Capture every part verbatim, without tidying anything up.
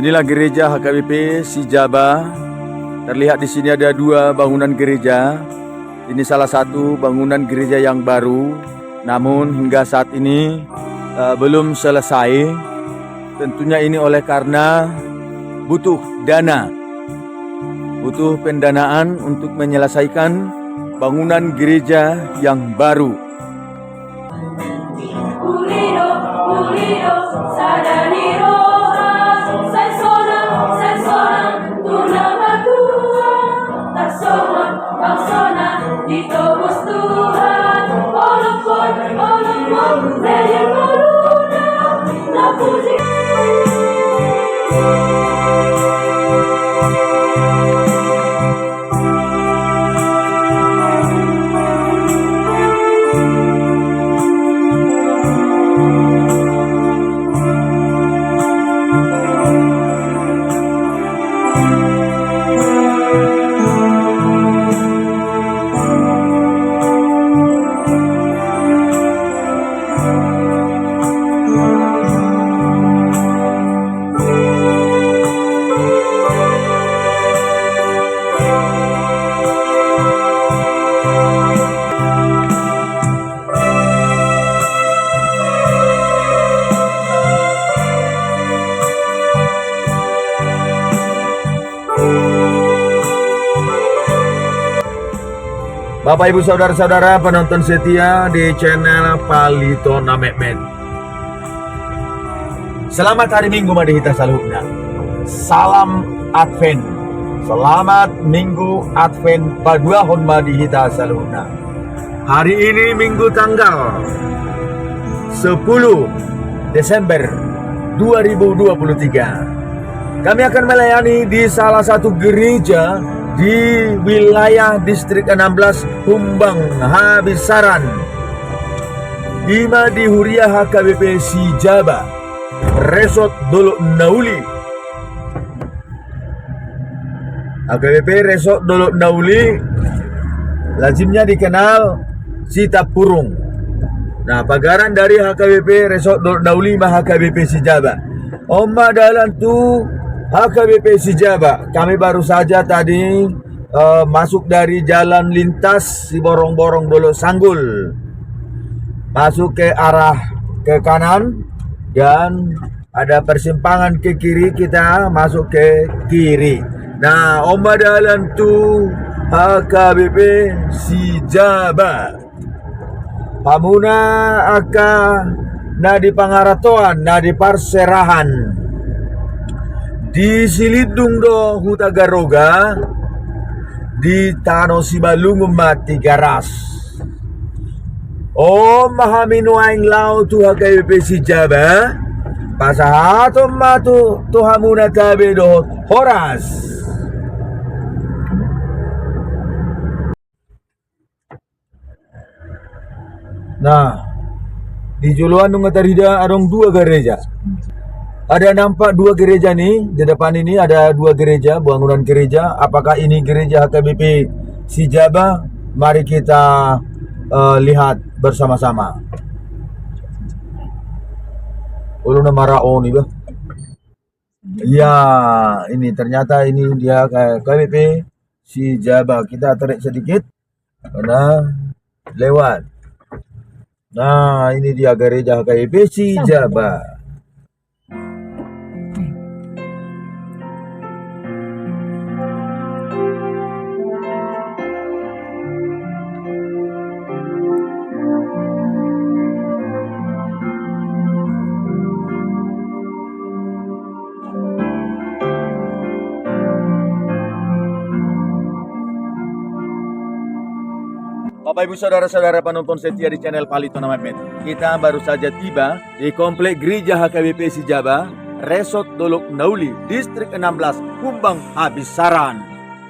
Inilah gereja H K B P Sijaba. Terlihat di sini ada dua bangunan gereja. Ini salah satu bangunan gereja yang baru, namun hingga saat ini, eh, belum selesai. Tentunya ini oleh karena butuh dana, butuh pendanaan untuk menyelesaikan bangunan gereja yang baru. Bapak, Ibu, saudara-saudara penonton setia di channel Palito na Metmet. Selamat hari Minggu ma di hita saluhutna. Salam Advent. Selamat Minggu Advent paduahon ma di hita saluhutna. Hari ini Minggu tanggal sepuluh Desember dua ribu dua puluh tiga. Kami akan melayani di salah satu gereja di wilayah Distrik enam belas Humbang Habisaran. Ima di Huria H K B P Sijaba, Resort Dolok Nauli. H K B P Resort Dolok Nauli lazimnya dikenal Sitampurung. Nah, pagaran dari H K B P Resort Dolok Nauli ma H K B P Sijaba. On ma dalan tu H K B P Sijaba. Kami baru saja tadi, eh, masuk dari jalan lintas Siborongborong Dolok Sanggul. Masuk ke arah ke kanan dan ada persimpangan ke kiri, kita masuk ke kiri. Nah, on ma dalan tu H K B P Sijaba. Hamuna angka na di pangaratoan, na di parserahan. Di Silindung do Hutagaroga, di Tano Sibalungun ma Tigaras. On ma hami nuaeng laho tu H K B P Sijaba, pasahaton ma tu, tu hamuna tabe dohot horas. Nah, di joloan nunga tarida adong dua gereja. Ada nampak dua gereja nih, di depan ini ada dua gereja, bangunan gereja. Apakah ini gereja H K B P Sijaba? Mari kita, eh, lihat bersama-sama. Olo na maraon iba. Ya, ini ternyata ini dia H K B P Sijaba. Kita tarik sedikit. Nah, lewat. Nah, ini dia gereja H K B P Sijaba. Bapak, Ibu, saudara-saudara penonton setia di channel Palito na Metmet, kita baru saja tiba di Komplek Gereja H K B P Sijaba, Resort Dolok Nauli, Distrik enam belas, Humbang Habisaran.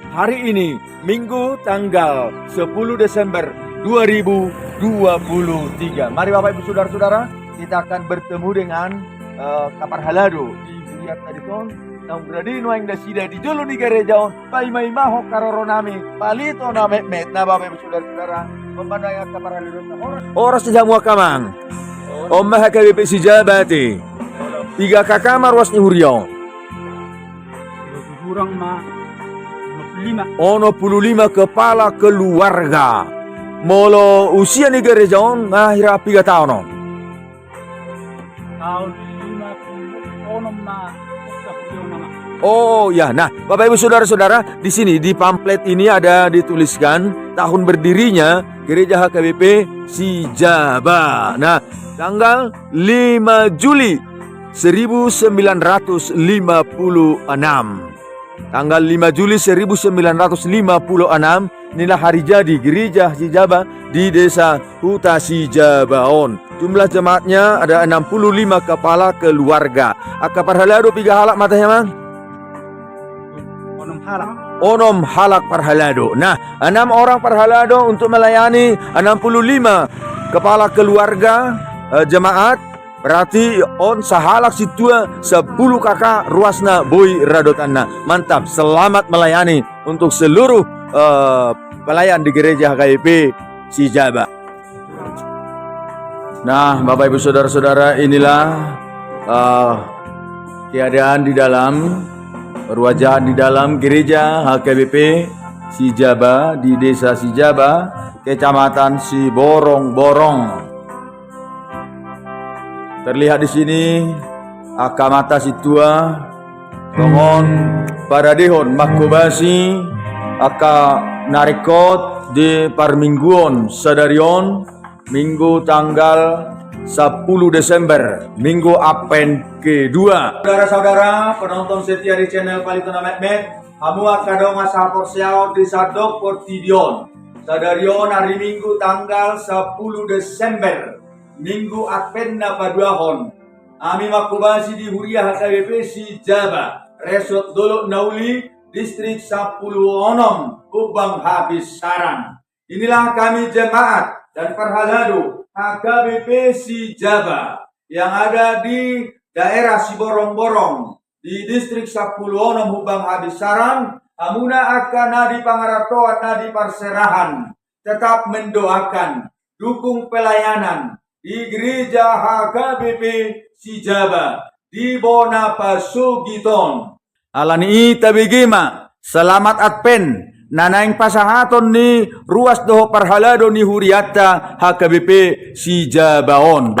Hari ini, Minggu tanggal sepuluh Desember dua ribu dua puluh tiga. Mari Bapak, Ibu, saudara-saudara, kita akan bertemu dengan, eh, kaparhalado di Huria tadi ton. Naung rade nuaeng nasida di jolo ni gareja on, paima-imahon haroro nami, Palito na Metmet, na Bapak, Ibu, saudara-saudara. Horas ni hamu angka amang. On ma H K B P Sijaba ate. Piga K K ma ruas ni huria on. Hurang ma onom pulu lima. Onom pulu lima kepala keluarga. Molo usia ni gereja on, nga hira piga taon on? Taon lima pulu onom ma. Oh ya, nah, Bapak Ibu Saudara-saudara, di sini di pamflet ini ada dituliskan tahun berdirinya Gereja H K B P Sijaba. Nah, tanggal lima Juli seribu sembilan ratus lima puluh enam. Tanggal lima Juli seribu sembilan ratus lima puluh enam, inilah hari jadi Gereja Sijaba di Desa Huta Sijaba on. Jumlah jemaatnya ada enam puluh lima kepala keluarga. Angka parhalado piga halak ma tahe, Amang? Onom halak. Onom halak parhalado. Nah, enam orang parhalado untuk melayani enam puluh lima kepala keluarga, eh, jemaat. Berarti on sahalak sintua sampulu K K ruasna boi radotanna. Mantap, selamat melayani untuk seluruh, eh, pelayan di Gereja H K B P Sijaba. Nah, Bapak Ibu Saudara-saudara, inilah, eh, keadaan di dalam, perwajaan di dalam Gereja H K B P Sijaba di Desa Sijaba, Kecamatan Siborongborong. Terlihat di sini angka amanta sintua songon paradehon manghobasi angka na ringkot di parmingguon sadari on, Minggu tanggal sampulu Desember, Minggu Advent kedua. Saudara-saudara, penonton setia di channel Paliton na Metmet, hamu angka dongan sahaporseaon di sandok portibi on. Sadari on ari Minggu tanggal sampulu Desember, Minggu Advent na paduahon. Hami manghobasi di Huria H K B P Sijaba, Resort Dolok Nauli, Distrik Sampulu Onom, Humbang Habis Saran. Inilah kami jemaat dan parhalado H K B P Sijaba yang ada di daerah Siborongborong, di Distrik Sampulu Onom Humbang Habis Saran, hamuna angka na di pangarantoan, na di parserahan, tetap mendoakan, dukung pelayanan di Gereja H K B P Sijaba di bona pasogit on. Alani i tabege ma, selamat Advent, na naeng pasahaton ni ruas dohot parhalado ni hurianta H K B P Sijaba on.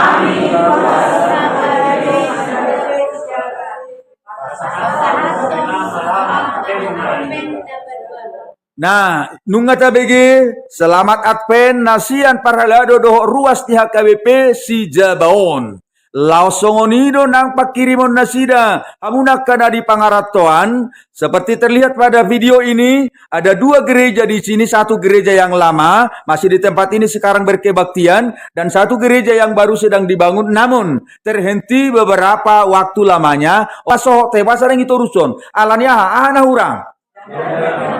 Nah, nunga tabege, selamat Advent na sian parhalado dohot ruas ni H K B P Sijaba on. Laos songon i do nang pangkirimon nasida, hamuna angka na di pangarantoan. Seperti terlihat pada video ini, ada dua gereja di sini, satu gereja yang lama, masih di tempat ini sekarang berkebaktian, dan satu gereja yang baru sedang dibangun, namun terhenti beberapa waktu lamanya. Pasohot heba sadang i toruson. Alani aha, aha na hurang?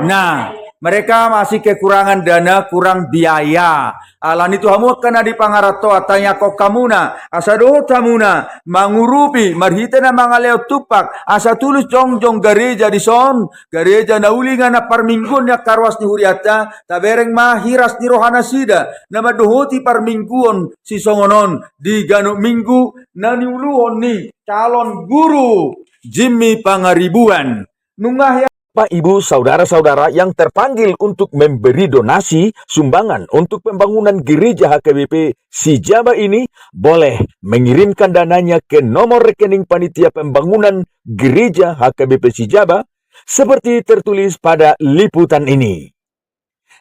Nah, mereka masih kekurangan dana, kurang biaya. Alani i tu hamu angka na di pangarantoan, tangiangkon hamuna, asa dohot hamuna mangurupi marhite na mangalehon tumpak, asa tulus jongjong gareja dison, gareja na uli nga na parmingguon ni angka ruas ni hurianta. Tabereng ma hiras ni roha nasida na mandohoti parmingguon sisongon on di ganup minggu na niuluhon ni calon guru Jimmy Pangaribuan. Nunga hea Bapak, Ibu, saudara-saudara yang terpanggil untuk memberi donasi sumbangan untuk pembangunan gereja H K B P Sijaba ini boleh mengirimkan dananya ke nomor rekening panitia pembangunan gereja H K B P Sijaba seperti tertulis pada liputan ini.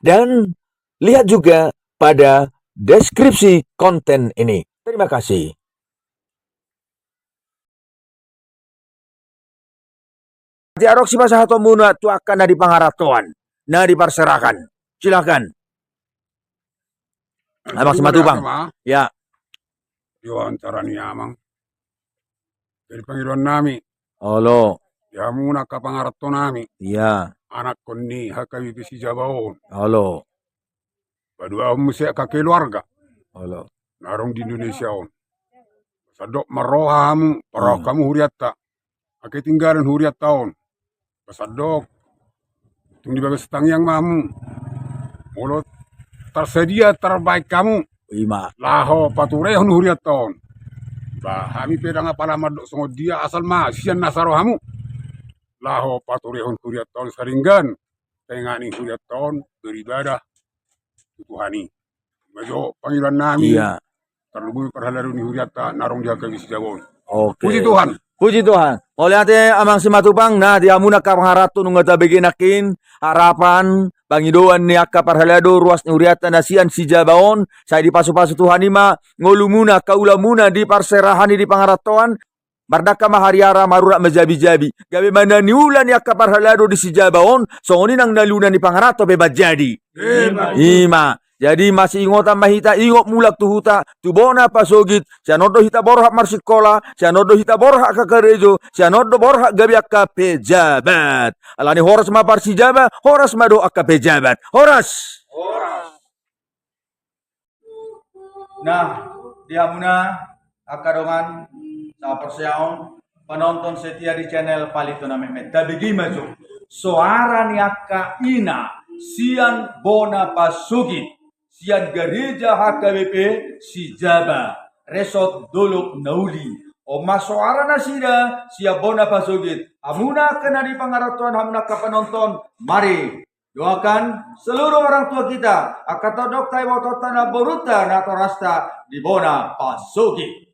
Dan lihat juga pada deskripsi konten ini. Terima kasih. Berarti adong sipasahatonmuna tu angka na di pangarantoan, na di parserahan. Silakan. Amang Simatupang. Ya. Di wawancara ni amang. Jadi pangidoan nami. Olo. Di hamuna angka pangaranto nami. Iya. Anakkon ni H K B P Sijaba on. Olo. Paduahon muse angka keluarga. Olo. Na adong di Indonesia on. Sandok marroha hamu, parrohahon hamu hurianta. Angka tinggalan hurianta on. Sandok. Tung di bagas tangiang ma hamu. Molo tarsadia tarbaen hamu. Ima. Laho paturehon hurianta on. Ba hami pe ndang apala mandok songon dia, asal ma sian nasa ro hamu. laho paturehon hurianta on saringgan, tengah ni hurianta on beribadah tu Tuhan i. Majo pangidoan nami. Iya. Tarlumobi parhalado ni hurianta na adong di angka Sijaba on. Oke. Puji Tuhan. Puji Tuhan. Mauliate Amang Simatupang, na di hamuna angka pangaranto nunga tabege nangkin harapan, pangidoan ni angka parhalado ruas ni hurianta na sian Sijaba on, sai dipasupasu Tuhan i ma ngolumuna, angka ulamuna di parserahan i di pangarantoan, mardangka ma hariara, marurat ma jabijabi. Gabe ma na niula ni angka parhalado di Sijaba on, songon i nang na niula ni pangaranto pe manjadi. Ima. Ima. Jadi masiingotan ma hita, ingot mulak tu huta, tu bona pasogit, sian on do hita borhat marsikola, sian on do hita borhat angka karejo, sian on do borhat gabe angka pejabat. Alani horas ma parsijaba, horas ma do angka pejabat. Horas. Horas. Nah, di hamuna angka dongan sahaporseaon, penonton setia di channel Palito na Metmet, tabege ma jo soara ni angka ina sian bona pasogit, sian gareja H K B P Sijaba, Resort Dolok Nauli. On ma soara nasida sian bona pasogit. Hamuna angka na di pangarantoan, hamuna angka penonton, mari doakan seluruh orang tua kita, angka tondongta, ibotonta, namborunta, natorasta di bona pasogit.